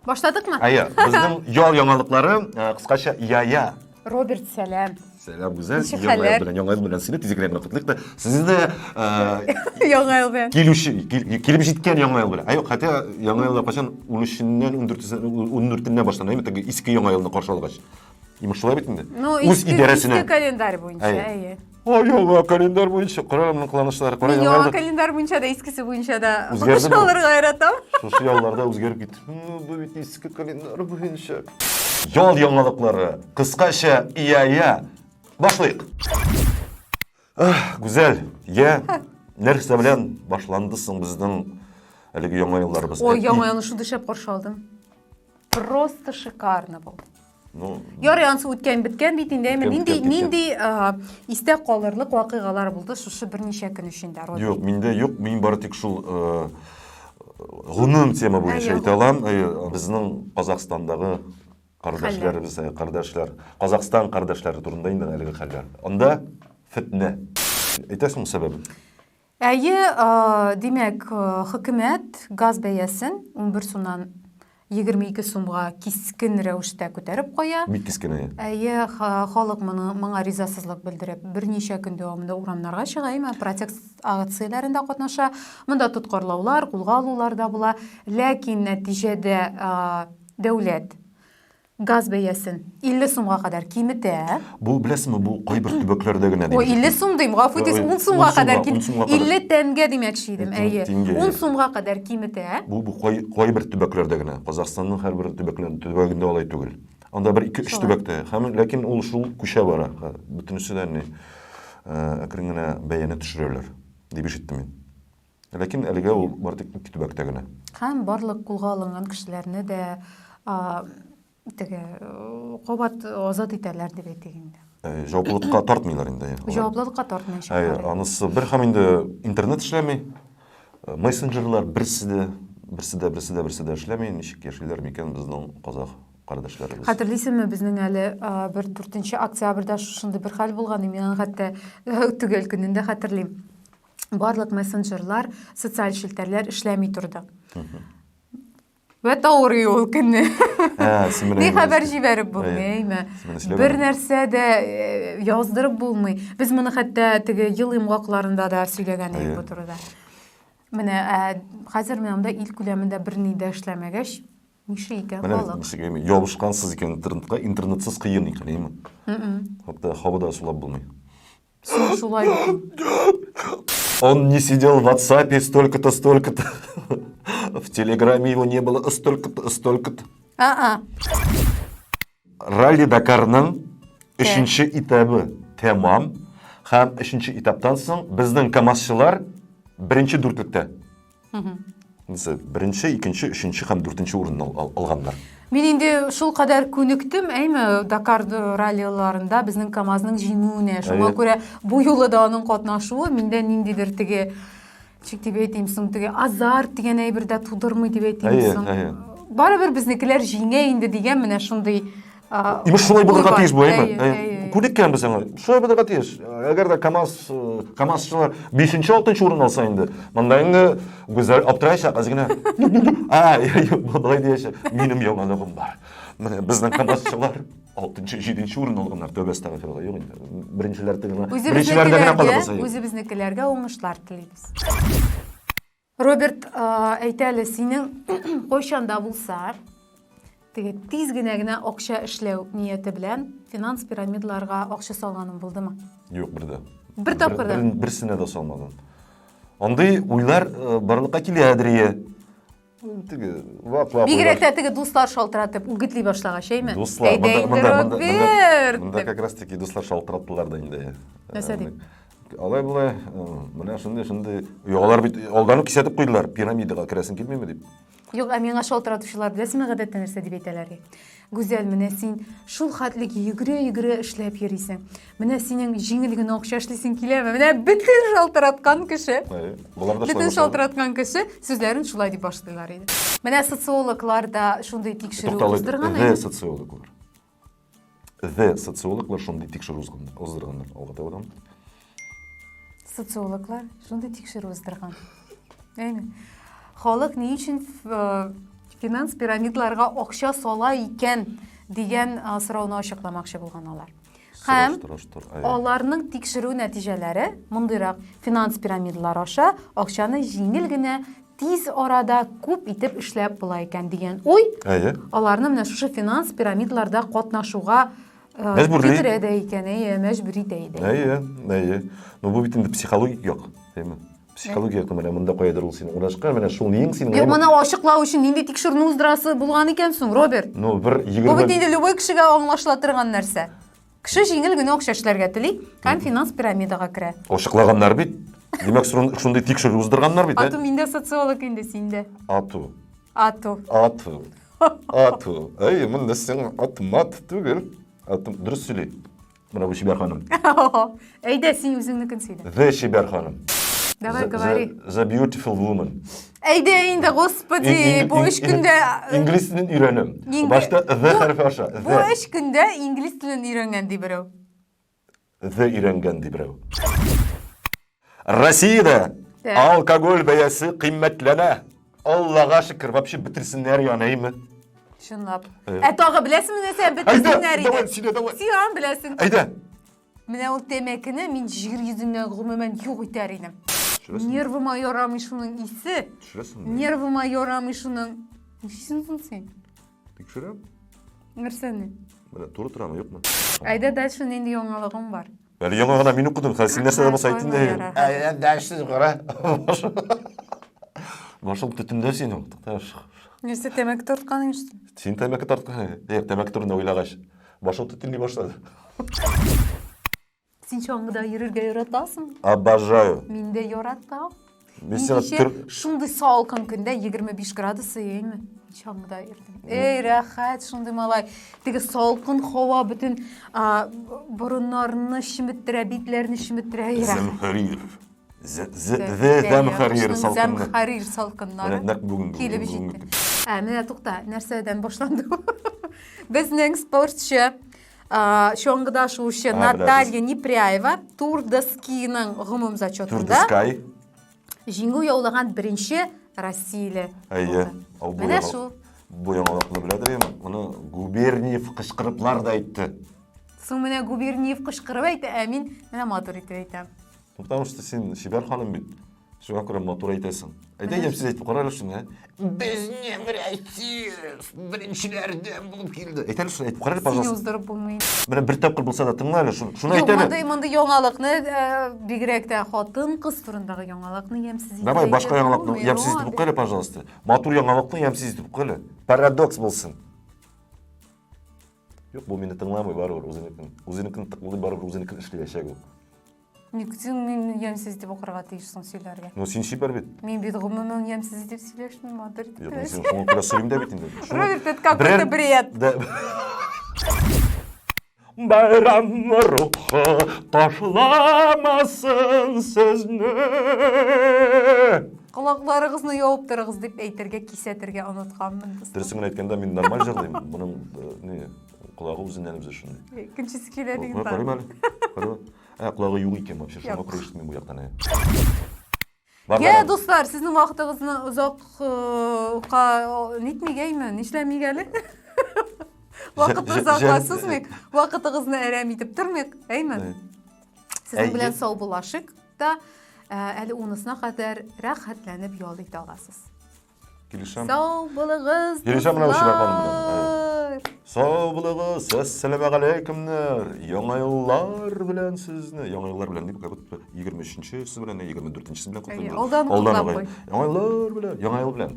Башладыкмы? Әйе, безнең ял яңалыклары, э, кыскача яя. Роберт, сәлам. Сәлам, Гүзәл. Ничек Яңа ел хәлләр? белән, яңа ел белән сине тиз генә котлыйк та. Сезне дә э, Яңа ел белән. килүче, кил- килеп җиткән яңа ел белән. Ә юк, хотя яңа елда кайчан 13-ннән 14-ннән башлана, әйме, теге иске яңа елны каршы алгач. Имеш шулай бит инде. Ну, Үз иске, идарәсенә. иске календарь буенча, Әйе. әйе. Ой, яңа календарь буенча, кара моның кыланышлары, кара Мин яңа яңа елда. календарь буенча да, искесе буенча да Үзгәрдеме? каршы алырга яратам. Шушы ялларда үзгәреп китте. Ну, бу бит иске календарь буенча. Ял яңалыклары, кыскача ия-я. Башлыйк. Ах, Гүзәл, я нәрсә белән башланды соң безнең әлеге яңа елларыбыз? Ой, яңа елны шундый шәп каршы алдым. Просто шикарно булды. Ну, Ярый, ансы үткән беткән бит инде. Әмма Үткән, нинди беткән, нинди истә калырлык вакыйгалар булды шушы берничә көн эчендә, Роберт? Юк, миндә юк, мин бары тик шул э, гомум тема буенча Әйе. әйтә алам. Әйе, Безнең Казахстандагы кардәшләребез, әйе, кардәшләр, Казахстан кардәшләре турында инде әлеге хәлләр. Анда фетнә. Әйтәсеңме сәбәбен? Әйе, димәк, хөкүмәт газ бәясен 11 сумнан 22 сумга кискен рәвештә күтәреп куя. Бик кискен, әйе. Әйе, халык моны моңа ризасызлык белдереп, берничә көн дәвамында урамнарга чыга, әмма протест акцияләрендә катнаша. Монда тоткарлаулар, кулга алулар да була. Ләкин нәтиҗәдә дәүләт Газ бәясен 50 сумга кадәр киметә. Бу, беләсеңме, бу кайбер төбәкләрдә генә Ой, 50 сум дим, гафу итегез, 10 сумга кадәр ким. 50 тәңгә димәкче идем, әйе. 10 сумга кадәр киметә. Бу бу кай, кайбер төбәкләрдә генә. Казахстанның һәрбер төбәкләр төбәгендә алай түгел. Анда бер, ике, өч төбәктә. Һәм ләкин ул шул күчә бара. Бөтенесе дә ни, э, әкрен генә бәяне төшерәләр, дип ишеттем мин. Ләкин әлегә ул бары тик ике төбәктә генә. Һәм барлык кулга алынган кешеләрне дә теге кабат азат итәләр дип әйтик инде. Җаваплылыкка тартмыйлар инде. Җаваплылыкка тартмаячаклар. Әйе, анысы бер һәм инде интернет эшләми. Мессенджерлар берсе дә, берсе дә, берсе дә, берсе дә эшләми. Ничек яшиләр микән безнең казах кардәшләребез? Хәтерлисеңме, безнең әле бер 4 октябрьдә шушындый бер хәл булган, мин хәтта төгәл көнен дә хәтерлим. Барлык мессенджерлар, социаль челтәрләр эшләми торды. Вәт авырый ул көнне. Ни хәбәр җибәреп булмый, әйме? Бер нәрсә дә э, яздырып булмый. Без моны хәтта теге ел йомгакларында да сөйләгән идек бу турыда. Менә ә, хәзер менә монда ил күләмендә берни дә эшләмәгәч, нишли икән халык? Ничек әйме, ябышкансыз икән интернетка, интернетсыз кыен икән, әйме? Хәтта һавада сулап булмый. Шулай Он не сидел в WhatsApp столько-то, столько-то. В Телеграме его не было столько-то, столько-то. А-а. Ралли Дакарның өченче этабы тәмам. Һәм өченче этаптан соң безнең КАМАЗчылар беренче дүртлектә. Нәрсә, беренче, икенче, өченче һәм дүртенче урынны алганнар. Мин инде шул кадәр күнектем, әйме, Дакар раллиларында безнең КАМАЗның җиңүенә. Шуңа күрә бу юлы да аның катнашуы миндә ниндидер теге, ничек дип әйтим соң, теге азарт дигән әйбер дә тудырмый дип әйтим соң. Барыбер безнекеләр җиңә инде дигән менә шундый Имеш шулай булырга тиеш бу, әйме? Күнеккәнбез аңа. Шулай булырга тиеш. Әгәр дә КАМАЗ, э, КАМАЗчылар 5-нче, 6 урын алса инде, монда инде Гүзәл аптырайчак әз генә. А, юк, болай диячәк. Минем яңалыгым бар. Менә безнең КАМАЗчылар 6-нчы, 7-нче урын алганнар. Тәүбә әстәгъфирулла. Юк инде. Беренчеләр генә. Беренчеләрдә генә калабыз. Үзебезнекеләргә уңышлар телибез. Роберт, әйт әле, синең кайчан да булса теге тиз генә генә акча эшләү нияте белән финанс пирамидаларга акча салганың булдымы? Юк, бер дә. Бер тапкыр да? Бер, берсенә дә салмадым. Андый уйлар э, барлыкка килә әдрие. Теге вак-вак. Бигрәк тә теге дуслар шалтыратып үгетли башлагач, әйме? Дуслар, Әйдә инде, Роберт! Монда как раз таки дуслар шалтыраттылар да инде. Нәрсә дип? Алай болай, менә шундый шундый. Юк, алар бит алдан ук кисәтеп куйдылар, пирамидага керәсең килмиме дип. Юк, ә миңа шалтыратучылар беләсеңме гадәттә нәрсә дип әйтәләр? Гүзәл, менә син шул хәтлек йөгерә-йөгерә эшләп йөрисең. Менә синең җиңел генә акча эшлисең киләме? Менә бөтен шалтыраткан кеше. Болар да Бөтен шалтыраткан кеше сүзләрен шулай дип башлыйлар иде. Менә социологлар да шундый тикшерү уздырган. Тукталыйк, социологлар. The социологлар шундый тикшерү уздырганнар. Алга таба Социологлар шундый тикшерү уздырган. Әйме? Халык ни өчен э, Финанс пирамидаларга акча сала икән дигән сорауны ачыкламакчы булган алар. Һәм аларның тикшерү нәтиҗәләре мондыйрак: финанс пирамидалары аша акчаны җиңел генә тиз арада күп итеп эшләп була икән дигән уй Әйе. аларны менә шушы финанс пирамидаларда катнашуга Мәҗбүрли. китерә дә икән, әйе, мәҗбүр итә иде. Әйе, әйе. Ну бу бит инде психологик як, әйеме? Психологик якны менә монда каядыр ул синең урнашкан, менә шул ниең синең. Юк, моны ачыклау өчен нинди тикшеренү уздырасы булган икән соң, Роберт? Ну, бер 20 Бу бит инде любой кешегә аңлашыла торган нәрсә. Кеше җиңел генә акча эшләргә тели һәм финанс пирамидага керә. Ачыклаганнар бит. Димәк, шундый тикшерү уздырганнар бит, ә? Ату, мин дә социолог инде, син дә. Ату. Ату. Ату. Ату. Әй, монда син атмат түгел. Ату. Дөрес сөйли. Менә бу чибәр ханым. Әйдә, син үзеңнекен сөйлә. The чибәр ханым. Давай, говори. The, the beautiful woman. Әйдә инде, господи, бу өч көндә э, инглиз телен өйрәнәм. Башта the хәрефе аша. Бу өч көндә инглиз телен өйрәнгән ди берәү. The өйрәнгән ди берәү. Россиядә алкоголь бәясе кыйммәтләнә. Аллага шөкер, вообще бетерсеннәр яны, әйме? Чынлап. Ә тагы беләсеңме нәрсә бетерсеннәр иде? Давай, сөйлә, давай. Син аны беләсең. Әйдә. Менә ул тәмәкене мин җир йөзеннән гомумән юк итәр идем. Нервыма ярамый шуның исе. Төшерәсеңме? Нервыма ярамый шуның. Нишлисең соң син? Тикшерәм. Нәрсәне? Менә туры торамы, юкмы? Әйдә дальше нинди яңалыгың бар? Әле яңа гына мин укыдым, хәзер син нәрсә дә булса әйт инде. Әйдә дальше кара. Башың төтендә синең. Тукта. Нәрсә тәмәке тарткан инде? Син тәмәке тарткан. Юк, тәмәке турында уйлагач, башың төтенли башлады. Син чаңгыда йөрергә яратасың? Обожаю. Мин дә яратам. Мин сиңа төр... Шундый салкын көндә 25 градус әйеме? Чаңгыда йөрдем. Эй, рәхәт, шундый малай. Теге салкын һава бөтен борыннарны чеметтерә, битләрне чеметтерә. Зәмхәрир. Зәмхәрир салкыннар. Зәмхәрир салкыннары. Нәкъ бүген килеп җитте. Ә, менә тукта, нәрсәдән башланды? Безнең спортчы Чаңгыда шуучы Наталья Непряева Тур де Скиның гомум зачетында җиңү яулаган беренче россияле. Әйе. Менә шул. Бу яңалыкны беләдер инде. Моны Губерниев кычкырыплар да әйтте. Соң менә Губерниев кычкырып әйтә, ә мин менә матур итеп әйтәм. Ну, потому что син чибәр ханым бит. Шуңа күрә матур әйтәсең. Әйдә, ямьсез әйтеп кара әле шуны, ә? Безнең Россия беренчеләрдән булып килде. Әйт әле шуны, әйтеп кара әле, Сине пожалуйста. уздырып булмый. Менә бер тапкыр булса да тыңла әле, шуны, шуны Юк, әйт әле. мондый мондый яңалыкны э, бигрәк тә хатын-кыз турындагы яңалыкны ямьсез итеп Давай башка әйтеп яңалыкны булмый, ямьсез итеп укы әле, пожалуйста. Матур яңалыкны ямьсез итеп укы әле. Парадокс булсын. Юк, бу мине тыңламый барыбер үзенекен. Үзенекен тыңлый барыбер үзенекен эшләячәк ул. Ник син мине ямьсез дип укырга тиешсең сөйләргә? Ну, син чибәр бит. Мин бит гомумән ямьсез дип сөйләшмим, матур итеп. Юк, мин сине шуңа күрә сорыйм да бит инде. Роберт, это какой-то бред. Да. Байрам рухы ташламасын сезне. Колакларыгызны явып торыгыз дип әйтергә, кисәтергә онытканмын. Дөресен генә әйткәндә, мин нормаль җырлыйм. Моның э, ни, колагы үзеннән үзе шундый. Икенчесе килә дигән. Карыйм әле. Карыйм. Ә, колагы юк икән вообще, шуңа күрә ишетмим бу яктан. Йә, дуслар, сезнең вакытыгызны озакка нитмик, әйме? Нишләмик әле? Вакытны озакка сузмыйк, вакытыгызны әрәм итеп тормыйк, әйме? Сезнең белән саубуллашыйк та, әле унысына кадәр рәхәтләнеп ял итә аласыз. Килешәм. Сау булыгыз, Килешәм менә Чирак ханым белән. Сау булыгыз, әссәламегаләйкемнәр. Яңа еллар белән сезне. Яңа еллар белән дип, как будто 23-нчесе белән, 24-нчесе белән котлыйм. Алдан котлап куй. Яңа еллар белән, яңа ел белән.